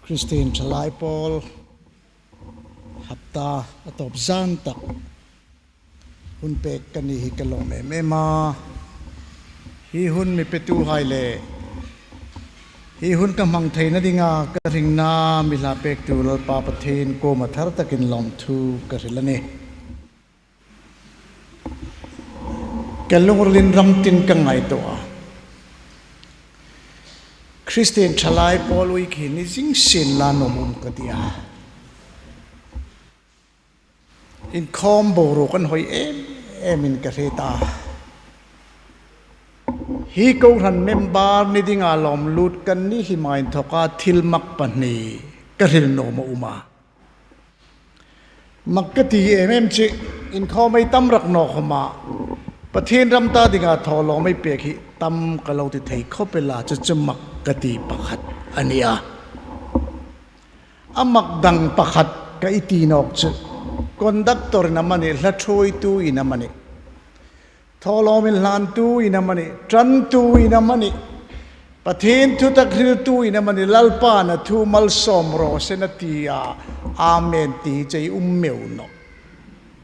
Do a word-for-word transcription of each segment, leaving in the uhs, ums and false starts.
Kristien ṭhalai pawl hapta a tawp zan tak hun pek ka ni hi ka lawm em em a. Hi hun mi petuhai le hi hun ka hmang theina dinga ka ringna mi hla pektu Lalpa Pathien kuoma thar takin lawmthu ka hril a nih. Ka lungrilin ram tin ka ngaituo a. Kristien ṭhalai pawl ui khi ni zing sien la nuom um ka ti a. Inkhawm boruok an hoi em emin ka hriet a. Hi kohran member ni dinga lawm lut kan ni hlima inthoka thil mak pahni ka hril nuom a um a. Mak ka ti em em chu, inkhawm ei tam rak naw khawma Pathien ram ta dinga thawlawm ei pek hi tam ka lo ti thei khawp el a, chu chu mak ka ti pakhat a ni a. A mak dang pakhat ka ti nawk chu, conductor-in amanih, hla ṭhuoitu-in amanih, thawlawm inhlantu-in amanih, ṭantu-in amanih, Pathien thutak hriltu-in amanih, Lalpan a thu malsawm raw se a ti a, amen ti hi chu ei um meu nawh.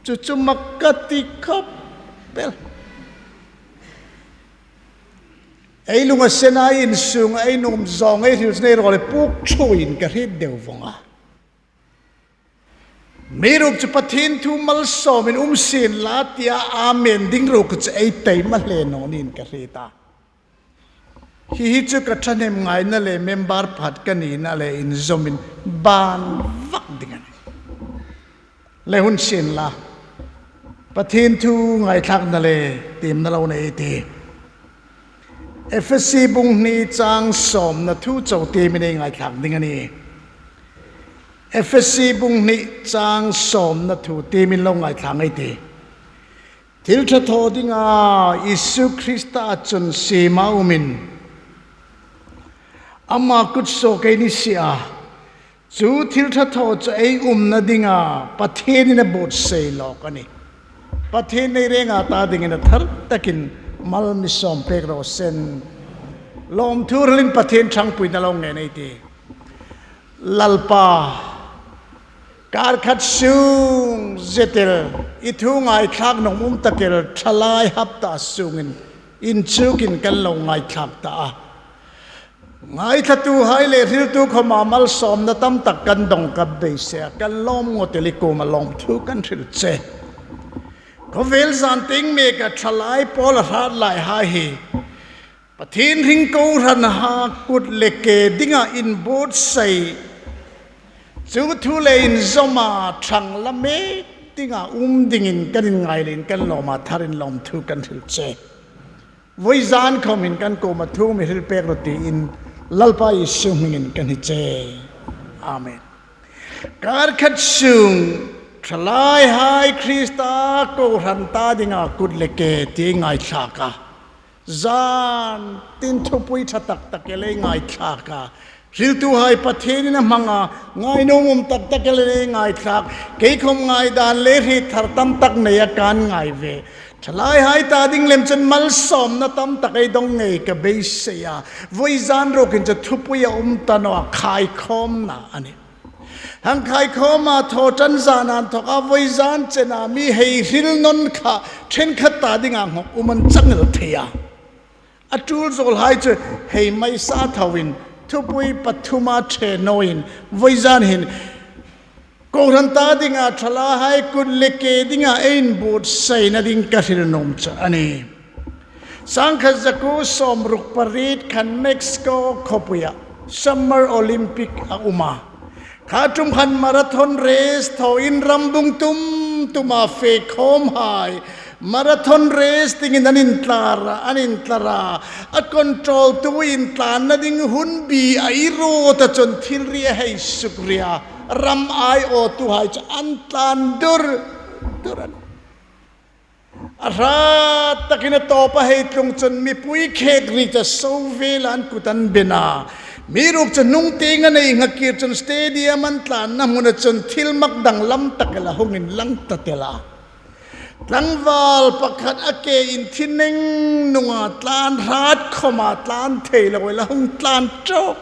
Chu chu mak ka ti khawp el. Ei lunga sena insunga ei nuom zawng ei hril chu nei ro le puk ṭhuoiin ka hriet deu vawng a. Amiruokchu Pathien thu malsawmin um sien la tia amen ding ruok chu ei taima hle naw niin ka hriet a. Hi hi chu ka ṭhahnem ngaina le member pakhat ka nina le inzawmin ban vak ding a nih. Le hun sien la, Pathien thu ngaithlakna le tiemna lo nei ei tih. Efesi bung hni chang sawmna thu chau tiemin ei ngaithlak ding a nih. Efesi bung hni chang sawmna thu tiemin lo ngaithlak ei tih. Thil ṭha thaw dinga Isu Krista chun siema umin ama kutsuok ei ni si a. Chu thil ṭha thaw chu ei umna dinga Pathienin a buotsai lawk a nih. Pathien ei renga ta dingin a thar takin mal mi sawm pek raw se. Lawmthu hrilin Pathien ṭhangpuina lo ngen ei tih. Lalpa, kar khat sung zet el, i thu ngaithlak nuom um tak el, ṭhalai hapta sungin inchukin kan lo ngaithlak ta a. Ngaithlatuhai le hriltu khawma malsawmna tam tak kan dong ka beisei a, kan lawm ngawt el, i kuoma lawmthu kan hril che. Khawvel zan tieng meka ṭhalai pawl a hrat laihai hi Pathien hring kohranhai kut le ke dinga inbuotsai, chu thu le inzawma ṭhang la mek dinga um dingin kan inngai leiin kan lawma tharin lawmthu kan hril che. Vawizan khawmin kan kuoma thu mi hril pek rawh tiin Lalpa Isu hmingin kan hni che. Amen. Kar khat sung ṭhalaihai Krista kohran ta dinga kut le ke ti ngaithlak a. Zan tin thupui ṭha tak tak el ei ngaithlak a. Hriltuhai Pathienin a hmanga ngainuom um tak tak el ei ngaithlak. Kei khawm ngaidan le hriet thar tam tak neia kan ngai ve. Ṭhalaihai ta ding lem chun malsawmna tam tak ei dong ngei ka beisei a. Vawizan ruokin chu thupui a um ta naw a, khaikhawmna a nih. Hang khaikhawma thaw ṭan zana inthoka vawizan chena mi hei hril nawn kha ṭhenkhat ta dinga nghawk um an chang el thei a. A ṭul zawlhai chu hei mai sa thoin thupui pathuma ṭhe nawin vawizan hin kohran ta dinga ṭhalaihai kut le ke dinga ei inbuotsaina ding ka hril nuom chu a nih. Sangkhat zakuo sawmruk pariet khan Mexico khawpuia Summer Olympic a um a. Kha ṭum khan marathon race thawin rambung tum tuma fe khawmhai marathon race dingin an intlar a, an intlar a. A control-tu intlanna ding hun bi a i ruot a chun thilri a hei sukri a. Ram aiawtuhai chu an tlan dur dur a nih. A hrat takin a tawpa hei tlung chun mipui khek ri chu so vela an kut an ben a. Amiruokchu hnung tieng a nei nghak kir chun stadium an tlanna hmuna chun thil mak danglam tak el a hung inlang ta tel a. Tlangval pakhat a ke in thi neng nunga tlan hrat khawma tlan thei lo el a hung tlan ṭawk.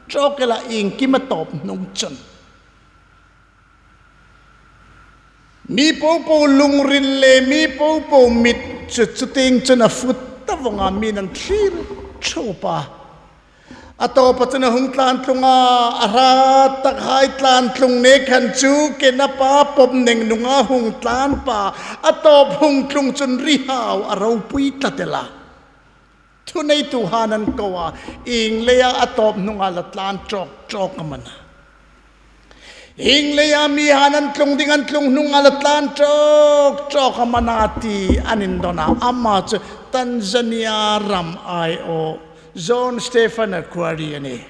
ṭawk el a, iengkim a tawp hnung chun. Mi popo lungril le mi popo mit chu chutieng chun a fut ta vawng a, mi'n an thlir ṭhup a. A tawpa chun a hung tlan tlung a, a hrat takhai tlan tlung nek khan chu ke na pa pawm neng nunga hung tlan pa, a tawp hung tlung chun rihau a ropui tlat el a. Thuneitu han an ko a, ieng leia a tawp hnunga la tlan ṭawk ṭawk am a na? Ieng leia mi han an tlung ding an tlung hnunga la tlan ṭawk ṭawk am a na ti an indon a, ama chu Tanzania ram aiawh John Stephen Akhwari a nih.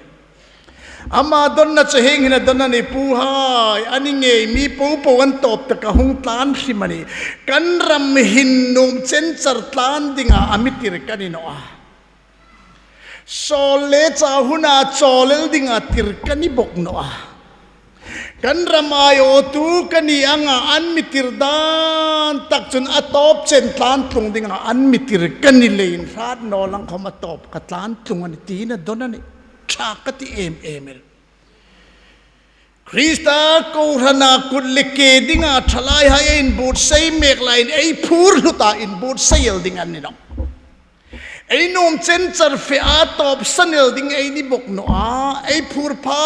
Ama donna chu hieng hin a dawn a nih, Puhai, a ni ngei, mi popo an tawp tak a hung tlan hrim a nih. Kan ram hin nuom chen char tlan dinga a mi tir ka ni naw a. Sawl le chau huna chawl el dinga tir ka ni bawk naw a. Kan ram aiawhtu ka ni anga an mi tir dan tak chun a tawp chen tlan tlung dinga an mi tir ka ni leiin hrat naw lang khawm a tawp ka tlan tlung a nih tiin a dawn a nih. Ṭha ka ti em em el. Krista kohrana kut le ke dinga ṭhalaihai ei inbuotsai mek laiin ei phur hluta inbuotsai el ding an ni nawh. Ei nuom chen char fe a tawpsan el ding ei ni bawk naw a, ei phur pha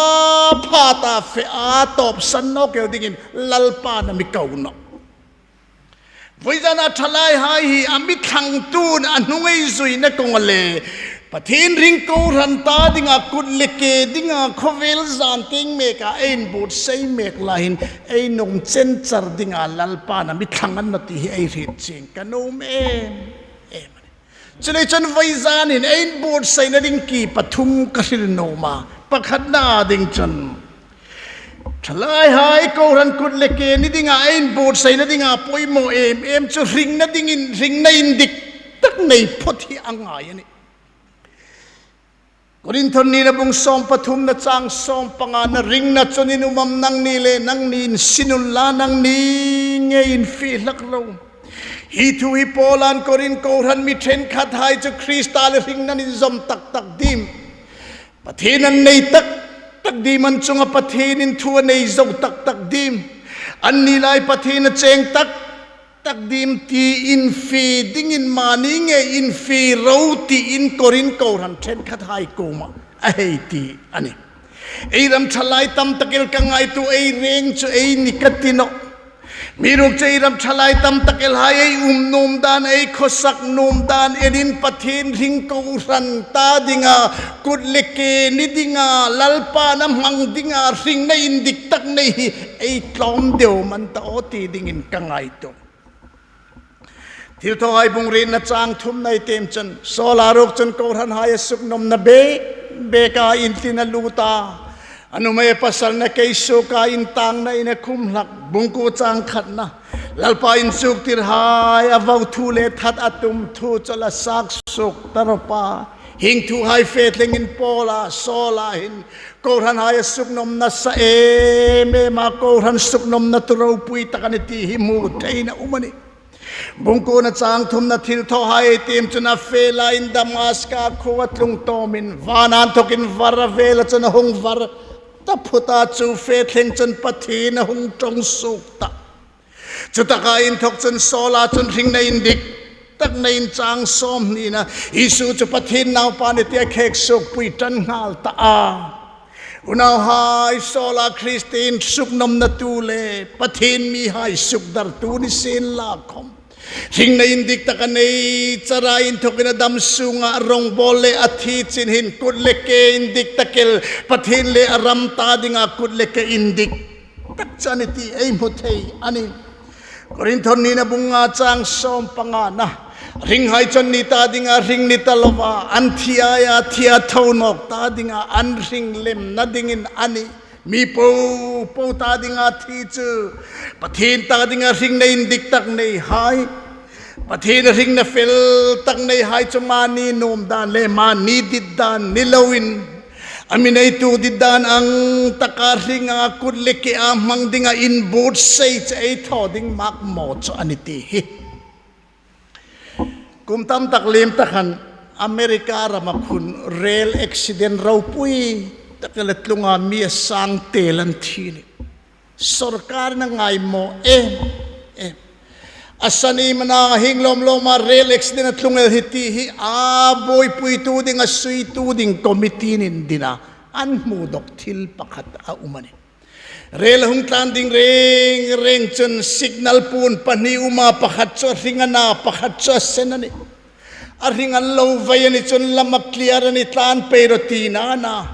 pha ta fe a tawpsan nawk el dingin Lalpan a mi ko nawh. Vawizana ṭhalaihai hi a mi thlangtuin a hnung ei zuina kawng le Pathien ring kohran ta dinga kut le ke dinga khawvel zan tieng meka ei inbuotsai mek laiin ei nuom chen char dinga Lalpan a mi thlang a ni nawh ti hi ei hriet chieng ka nuom em em. Chuleiin chun vawizanin ei inbuotsaina ding ki pathum ka hril nuom a, pakhatna ding chun ṭhalaihai kohran kut le ke ni dinga ei inbuotsaina dinga poimaw em em chu hringna dingin hringna indik tak nei phawt hi a ngai a nih. Korinth nina bung sawm pathumna chang sawm pangana, ringna chun in um am nangni le nangni insin unla, nangni ngei infie hlak ro. Hi thu hi Paulan Korinth kohran mi ṭhenkhathai chu Krista le hringna'n an inzawm tak tak dim? Pathien an nei tak tak dim, an chunga Pathienin thu a nei zo tak tak dim? Anni lai Pathien a cheng tak tak dim ti infie dingin mani ngei infie ro tiin Korinth kohran ṭhenkhathai kuoma a hei ti a nih. Ei ram ṭhalai tam tak el ka ngaituo, ei reng chu ei ni ka ti nawh. Amiruokchu ei ram ṭhalai tam tak elhai ei um nuom dan, ei khawsak nuom dan elin Pathien ring kohran ta dinga kut le ke ni dinga Lalpan a hmang dinga hringna indik tak nei hi ei tlawm deu man ta aw ti dingin ka ngaituo. Thilthawhai bung rietna chang thumna ei tiem chun, Saula ruok chun kohranhai a suknawmna bek beka intlin a lut a, a nuhmei pasalna kei suoka intangnain a khum hlak. Bung kuo chang khatna, Lalpa inchuktirhai a vau thu le that a tum thu chu la sak suok ta rawp a. Hieng thuhai fe thlengin Paula, Saula hin kohranhai a suknawm nasa em em a, kohran suknawmnatu ropui tak a nih ti hi hmu theiin a um a nih. Bung kuona chang thumna, Thilthawhai ei tiem chun a fe laiin Damaska khuoa tlung tawmin vana inthokin var a vela chun a hung var ta phut a, chu fe thleng chun Pathien a hung ṭawng suok ta. Chutaka inthok chun Saula chun hringna indik tak neiin chang sawmhnina, Isu chu Pathien Naupa a nih ti a khek suokpui ṭan nghal ta a. Unauhai, Saula Kristien suknawmnatu le Pathien mihai sukdartu ni sienla khawm, hringna indik tak a nei chara inthokin a dam sunga a rawngbawl le a thi chin hin kut le ke indik tak el, Pathien le a ram ta dinga kut le ke indik tak chu a nih ti ei hmu thei a nih. Korinth nina bung nga chang sawm pangana, ringhai chun anni ta dinga hring ni ta loa, an thi aia thi a tho nawk ta dinga an hring lemna dingin a nih. Mi popo ta dinga thi chu Pathien ta dinga hringna indik tak neihai, Pathien hringna fel tak neihai chu mani nuom dan le mani dit dan ni loin, a mi neitu dit dan ang taka hringa kut le kea hmang dinga inbuotsai chu ei thaw ding mak maw chu a nih ti hi. Kum tam tak liem ta khan America rama khun rail accident ropui tak el a tlunga mi a sang tel an thi a nih. Sawrkarin a ngaimaw em em. A san ei mana hieng lawm lawma rel accident a tlung el hi ti hi a buoipuitu ding, a suitu ding committee-in indin a, an hmu dawk thil pakhat a um a nih. Rel a hung tlan ding reng reng chun signal puon pahni um a, pakhat chu a hring a na, pakhat chu a sen a nih. A hring an lo vei a ni chun lam a clear a nih, tlan pei rawh tina a na.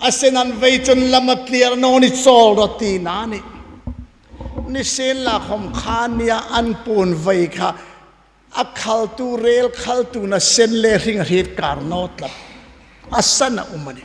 A sen an vei chun lam a clear naw ni, chawl rawh tina a nih. Nisienlakhawm kha nia an puon vei kha a khaltu, rel khaltu na sen le hring a hriet kar naw tlat. A san a um a nih.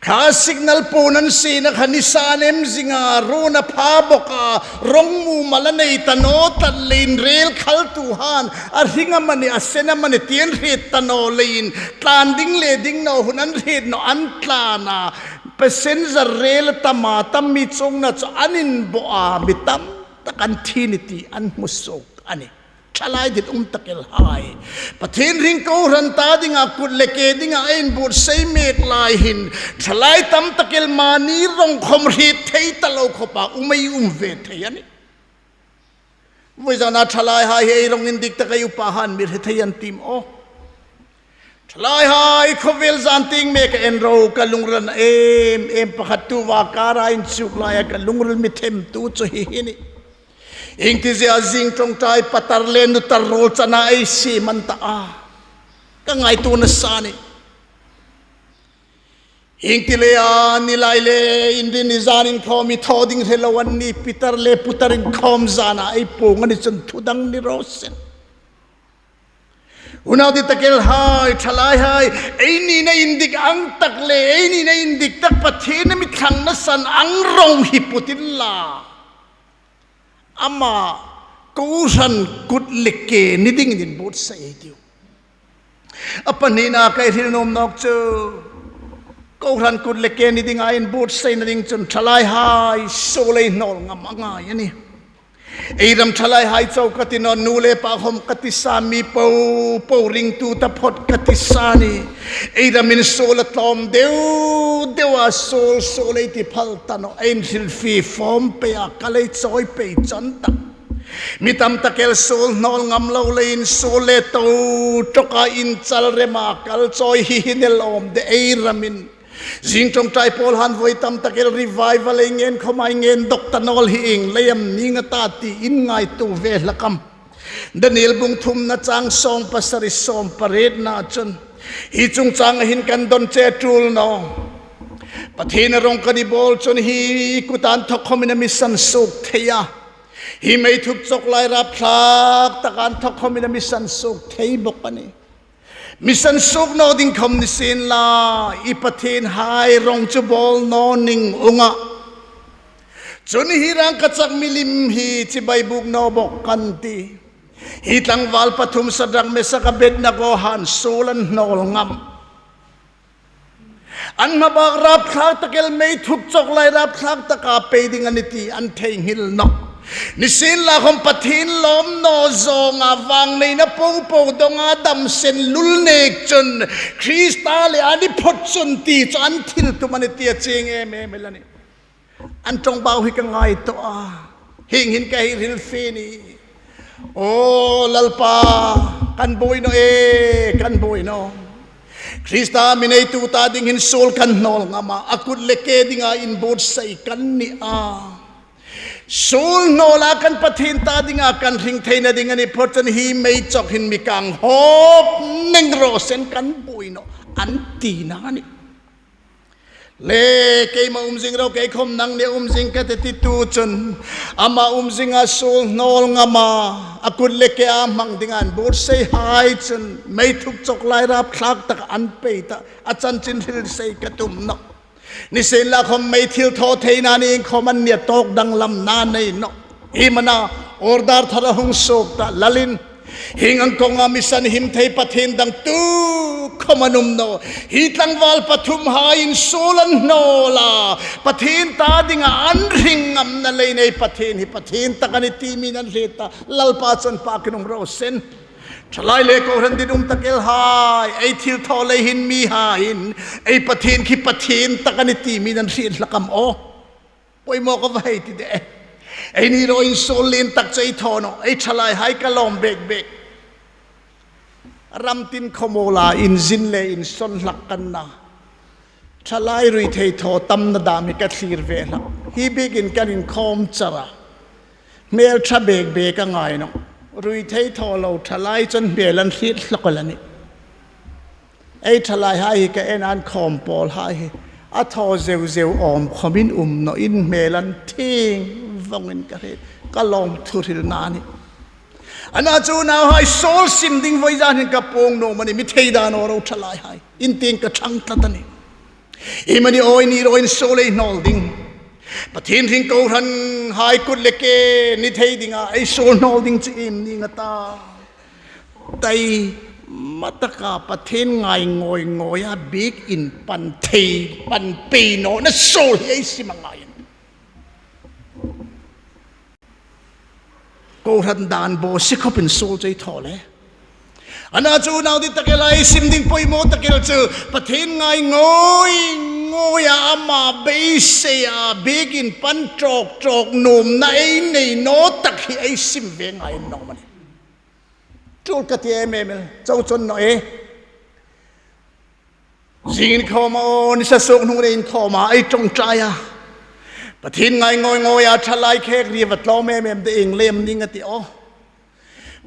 Kha signal puon an siena kha nisa an em zing a, run a pha bawk a, rawng mumal a nei ta naw tlat leiin rel khaltu han a hring amanih, a sen amanih ti an hriet ta naw leiin tlan ding le ding naw hun an hriet naw, an tlan a. Passenger rel a tam a, tam mi chungna chu an inbawh a, mi tam tak an thi a nih ti an hmu suok a nih. Thalai dit um tak el hai, Pathien hring kohran ta dinga kut le ke dinga ei inbuotsai mek lai hin thalai tam tak el mani rawng khawm hriet thei ta lo khawpa um ei um ve thei a nih. Vawi zana thalai hai hi ei rawng indik tak ei upa han mi hre thei an tih maw? Thalai hai, khawvel zan tieng mek a en ro, ka lungril a na em em. Pakhat tu va kara inchuk laia ka lungril mi themtu chu hi hi a nih. Iengtizie zing ṭawngṭai patar le nutar ruol chana ei siem an ta a, ka ngaituona sa a nih. Iengti leia ni lai le inrin ni zan inkhawm i thaw ding hre lo an ni, pitar le putar inkhawm zana ei puong a ni chun thu dang ni raw se. Unau dit tak el hai, thalai hai, ei nina indik ang tak le ei nina indik tak Pathien a mi thlangna san ang rawng hi put inla, ama kohran kut le ke ni dingin inbuotsai ei tiu. A pahnina ka hril nuom nawk chu, kohran kut le ke ni dinga inbuotsaina ding chun thalai hai, suol ei hnawl ngam a ngai a nih. Ei ram thalai hai chau ka ti naw, nu le pa khawm ka ti sa, mi po po ringtu taphawt ka ti sa a nih. Ei ramin suol a tlawm deu deu a, suol suol ei ti phal ta naw, ei inhrilfie fawm pei a, ka lei chawi pei chawng tak. Mi tam tak el suol hnawl ngam lo leiin suol le to ṭawka inchal rema kal chawi hi hi ni lawm de ei ramin. Zing ṭawngṭai pawl han vawi tam tak el revival ei ngen khawma ei ngen dawk ta naw el hi, ieng lei am ning a ta ti in ngaituo ve hlak am? Daniel bung thumna chang sawm pasari sawm parietna chun, hi chungchanga hin kan dawn che tul naw. Pathien a rawng ka ni bawl chun hi kuta inthok khawmin a mi sansuok thei a. Hi mei thuk chawk lai rapthlak taka inthok khawmin a mi sansuok thei bawk a nih. Mi sansuok naw ding khawm ni sienla, i Pathien hai rawng chu bawl naw ning unga. Chun hi rangkachak milim hi chibai buk naw bawk kan ti. Hi tlangval pathum Sadrak, Mesak, Abednego han suol an hnawl ngam. An hmabak rapthlak tak el mei thuk chawk lai rapthlak taka pei ding a nih ti an theinghil nawh. Ni sienla khawm Pathien lawm naw zawnga vangneina po po dawnga damsel lul nek chun Krista le a ni phawt chun ti chu an thil tum a nih ti a chieng em em el a nih. An ṭawngbau hi ka ngaituo a. Hieng hin ka hei hrilfie a nih. Aw Lalpa, kan buoi naw e, kan buoi naw. Krista mi neitu ta ding hin suol kan hnawl ngam a, a kut le ke dinga inbuotsai kan ni a. Suol hnawla kan Pathien ta dinga kan hring theina ding a ni phawt chun hi mei chawk hin mi kang hawp ning raw se, kan buoi naw, an tina a nih. Le keima um zing ro, kei khawm nangni um zing ka ti, titu chun ama um zinga suol hnawl ngama, a kut le ke a hmang dinga inbuotsai hai chun mei thuk chawk lai rapthlak taka an pei ta, a chanchin hril sei ka tum nawh. Ni sienla khawm mei thilthawtheina ni khawm an nia, tawk danglamna nei nawh. Hi mana order thar a hung suok ta, Lalin, hieng ang kawnga mi sanhim thei Pathien dang tu khawm an um nawh. Hi tlangval pathum haiin suol an hnawl a, Pathien ta dinga an hring ngamna leiin ei Pathien hi Pathien tak a nih ti mi'n an hriet ta. Lalpa chun pakin um raw se. Thalai le kohran dit um tak el hai, ei thilthaw lei hin mihaiin ei Pathien khi Pathien tak a ni ti mi nan hriet hlak am aw? Poimaw ka va hei ti de. Eini ruok insuol lien tak chu ei thaw naw, ei thalaihai ka lawm bek bek. Ram tin khawmuola inzin le insawn hlak kan na. Thalai ruithei thaw tamna dam hi ka thlir ve hlak. Hi biekin kan inkhawm char a, hmel ṭha bek bek a ngai nawh. Ruithei thaw lo thalai chun hmel an hriet hlak el a nih. Ei thalaihai hi ka en an khawm pawlhai hi a thaw zeu zeu awm khawmin um nawin hmel an thieng vawngin ka hriet, ka lawm thuhrilna a nih. Ana chu nauhai, Saul sim ding vawizan hin ka puong nuom a nih, mi thei dan aw ro thalaihai, in tieng ka ṭhang tlat a nih. Iemani awi ni ruok insuol ei hnawl ding, Pathien hring kohranhai kut le ke ni thei dinga ei suol hnawl ding chu iem ning a ta? Taima taka Pathien ngai ngawi ngawia biekin pan thei, pan pei nawna suol hi ei sim a ngai a nih. Kohran dan bawsiet khawpin suol chu ei thaw le. Ana chu unau dit tak el hai, ei sim ding poimaw tak el chu Pathien ngai ngawi ngawia ama beiseia biekin pan ṭawk ṭawk nuomna ei nei naw tak hi ei sim ve ngai a nih. Tul ka ti em em el, chau chun naw e. Zing inkhawma aw, nisa suok hnung le inkhawma ei ṭawngṭai a, Pathien ngai ngawi ngawia thalai khek ri va tlawm em em de, ieng lem ning a ti aw?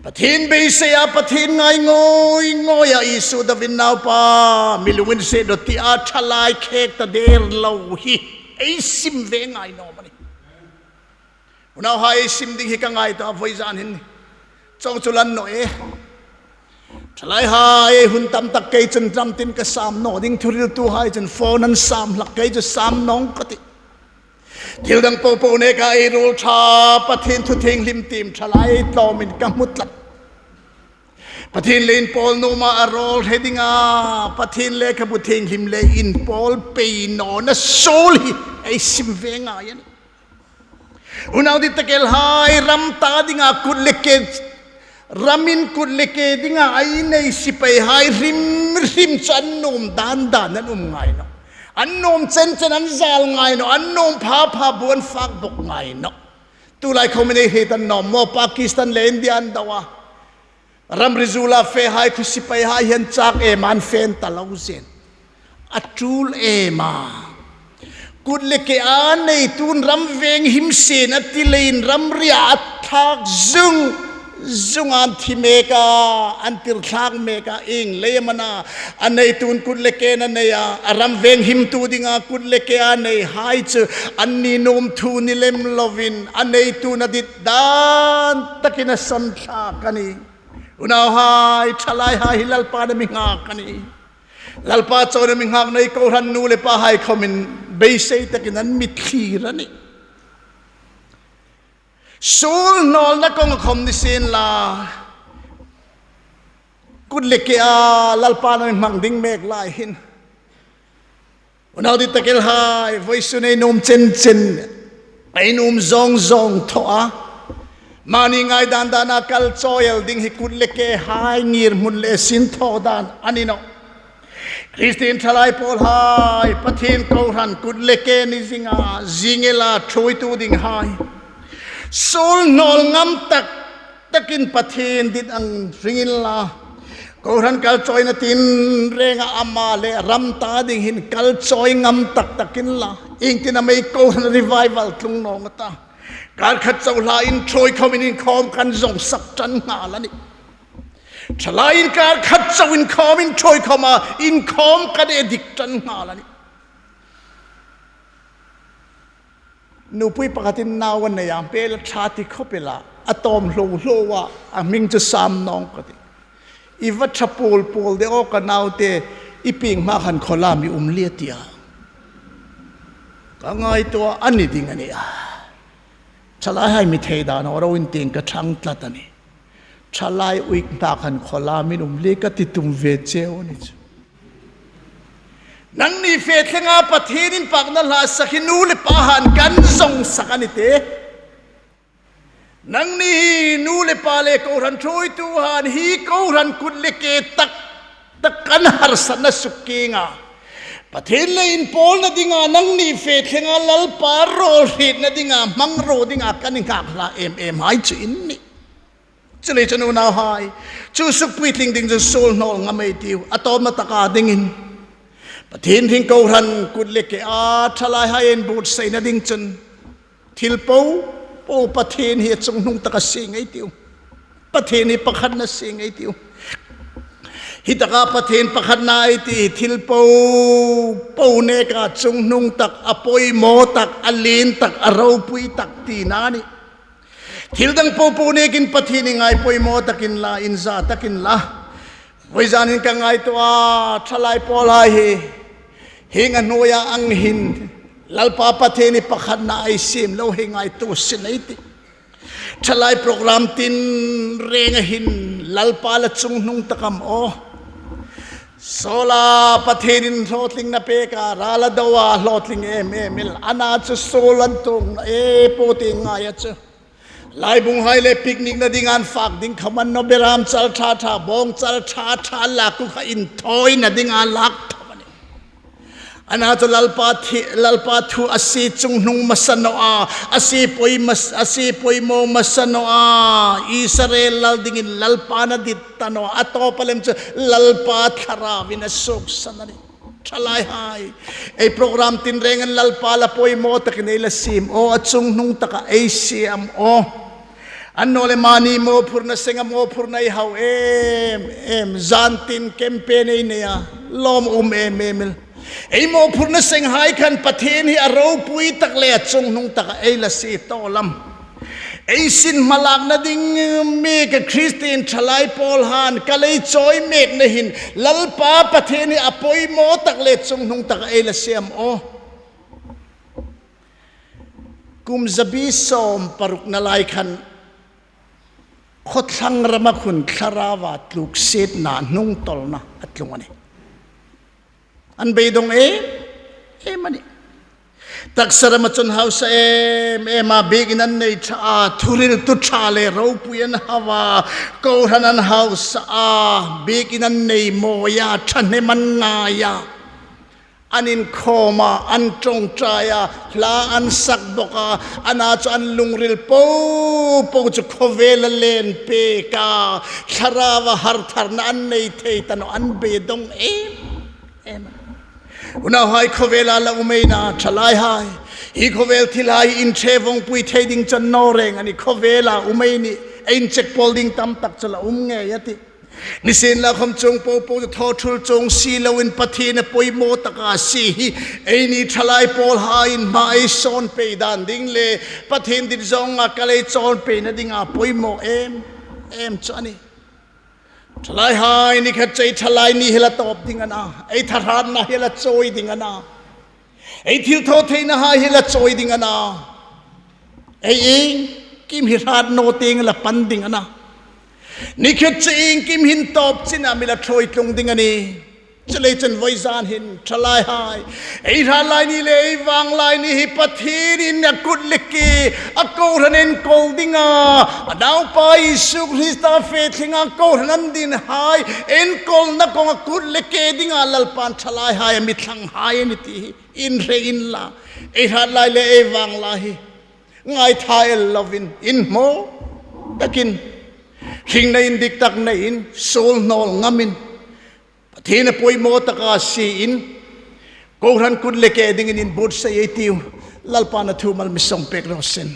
Pathien beiseia, Pathien ngai ngawi ngawia Isu David naupa, mi lunginsiet rawh tia thalai khek ta der lo hi ei sim ve ngai naw am a nih? Unauhai, ei sim ding hi ka ngaituo a, vawizan hin chau chu lan naw e. Thalaihai, ei hun tam tak kei chun ram tin ka sam naw ding, thuhriltuhai chun phone an sam hlak, kei chu sam nawng ka tih. Thil dang popo neka ei ruol ṭha, Pathien thu thienghlim tiem thalai tlawmin ka hmu tlat. Pathien le inpawl nuoma a rawl hre dinga Pathien lekhabu thienghlim le inpawl pei nawna suol hi ei sim ve ngai a nih. Unau dit tak el hai, ram ta dinga kut le ke, ramin kut le ke dinga ei nei sipaihai hrim hrim chu an nuom dan dan an um ngai nawh. An nuom chen chen an zal ngai nawh, an nuom pha pha bu an fak bawk ngai nawh. Tulai khawmin ei hriet a ni naw maw, Pakistan le India an do a, ramri zuola fehai khu sipaihai hi an chak em an fe ta lo zing. A tul em a. Kut le ke a neitu'n ram veng him sien a ti leiin ramria a thlak zung zung an thi mek a, an tir thlak mek a, ieng lei am a na? A neitu'n kut le ke a nei a, a ram veng himtu dinga kut le ke a neihai chu anni nuom thu ni lem lovin a neitu'n a dit dan takin a sawn thlak a nih. Unauhai, thalaihai hi Lalpan a mi nghak a nih. Lalpa chauhin a mi nghak naw, ei kohran nu le pahai khawmin beisei takin an mi thlir a nih. Suol hnawlna kawnga khawm ni sien la, kut le ke a Lalpan a mi hmang ding mek lai hin. Unau dit tak el hai, vawisun ei nuom chen chen, ei nuom zawng zawng thaw a, mani ngai dan dana kal chawi el ding hi kut le ke hai ngirhmun le sinthaw dan a ni nawh. Kristien thalai pawlhai, Pathien kohran kut le ke ni zinga zing ela ṭhuoitu dinghai, suol hnawl ngam tak takin Pathien dit ang ring inla, kohran kal chawina tin renga ama le ram ta ding hin kal chawi ngam tak tak inla, iengtin am ei kohran revival tlung nawng a ta? Kar khat chau hlain ṭhuoi khawmin inkhawm kan zawng sak ṭan nghal a nih. Thalaiin kar khat chau inkhawmin ṭhuoi khawma inkhawm kan edik ṭan nghal a nih. Nupui pakhatin nau a nei a, hmel a ṭha ti khawp el a, a tawm hlo hlo a, a hming chu Samnawng ka tih. I va ṭha puol puol de aw ka naute, i pieng hma khan khawlam i um lia tia. Ka ngaituo a, a ni ding a nih a. Thalaihai, mi thei dan aw ro, in tieng ka ṭhang tlat a nih. Thalai uik hma khan khawlamin um lia ka ti tum ve cheu a ni chu. Nangni fe thlenga Pathien inpakna hla sak hi nu le pa han kan zawng sak a ni te. Nangni hi nu le pa le kohran ṭhuoituhai hi kohran kut le ke tak tak kan harsatna suk kinga, Pathien le inpawlna dinga nangni fe thlenga Lalpa rawl hrietna dinga hmangruo dinga kan innghat hla em em hai chu in nih. Chuleiin chun unauhai, chu suk puitling ding chun suol hnawl ngam ei tiu, a tawpna taka dingin Pathien hring kohran kut le ke a ṭhalaihai inbuotsaina ding chun thil po po Pathien hi a chunghnung taka sie ngei tiu. Pathien hi pakhatna sie ngei tiu. Hi taka Pathien pakhatna ei ti thil po po neka chunghnung tak, a poimaw tak, a lien tak, a ropui tak tina a nih. Thil dang po po nekin Pathien hi ngai poimaw takin la, inza takin la. Voizanin ka ngaituo a, ṭhalai pawlhai hi hieng a hnuoia ang hin Lalpa Pathien hi pakhatna ei siem lo hi ngaituo sin ei tih. Ṭhalai program tinrenga hin Lalpa la chunghnung tak am aw? Sawla Pathienin hlawtlingna pek a, ra la do a, hlawtling em em el. Ana chu suol an tuong e po ti ngai a chu. Laibunghai le picnic-na dinga an fak ding khawm an naw, beram chal ṭha ṭha, bawng chal ṭha ṭha lak kha inthawina dinga lak tho a nih. Ana chu Lalpa thi-, Lalpa thu a sie chunghnung hmasa naw a, a sie poi mas-, a sie poimaw hmasa naw a, Israel lal dingin Lalpa'n a dit ta naw a, a tawpa lem chu Lalpa Thlarauvin a suoksan a nih. Ṭhalaihai, ei program tinrenga'n Lalpa la poimaw takin ei la siem aw, a chunghnung taka ei siem aw? Annawleh mani mawphurna senga mawphurna ei hau em em, zan tin campaign ei nei a, lawm um em em el. Ei mawphurna senghai khan Pathien hi a ropui tak le a chunghnung taka ei la sie tawl am? Ei sin hmalakna ding mi ka Kristien ṭhalai pawlhan ka lei chawi mekna hin Lalpa Pathien hi a poimaw tak le chunghnung taka ei la siem aw? Kum zabi sawm parukna lai khan khawthlang rama khun Thlarauva tluk sietna hnungtawlna a tlung a nih. An beidong em em a nih. Taksa rama chun hausa em em a, biekin an nei ṭha a, thuhriltu ṭha le ropui an hau a, kohran an hausa a, biekin an nei mawi a, ṭhahnem an ngai a, an inkhawm a, an ṭawngṭai a, hla an sak bawk a, ana chu an lungril po po chu khawvela len pek a, Thlarauva hartharna an nei thei ta naw, an beidong em em. Unauhai, khawvela la um ei na, ṭhalaihai. Hi khawvel thilhai inṭhe vawngpui thei ding chu a naw reng a nih, khawvela um ei nih, ei inchek pawl ding tam tak chu la um ngei a tih. Nisienlakhawm chuong po po chu thaw thul chuong si loin Pathien a poimaw taka sie hi eini ṭhalai pawlhaiin hma ei sawn pei dan ding le Pathien dit zawnga ka lei chawi peina dinga poimaw em em chu a nih. Ṭhalaihai, ni khat chu ei ṭhalai ni hi la tawp ding a na, ei thahrâtna hi la chawi ding a na, ei thilthawtheinahai hi la chawi ding a na, ei iengkim hi hrât naw tieng la pan ding a na, ni khat chu iengkim hin tawp china mi la ṭhuoi tlung ding a nih. Chuleiin chun voizan hin ṭhalaihai, ei hrât lai ni le ei vâng lai ni hi Pathienin a kut le ke, a kohran enkawl dinga, a Naupa Isu Krista fe thlenga kohran an dinhai enkawlna kawnga kut le ke dinga Lalpan ṭhalaihai a mi thlanghai a nih ti hi inhre inla, ei hrât lai le ei vâng lai hi ngaitha el lovin, inhmaw takin, hringna indiktak neiin, suol hnawl ngamin, Pathien a poimaw taka siein, kohran kut le ke dingin inbuotsai ei tiu. Lalpan a thu mal mi sawm pek raw seh.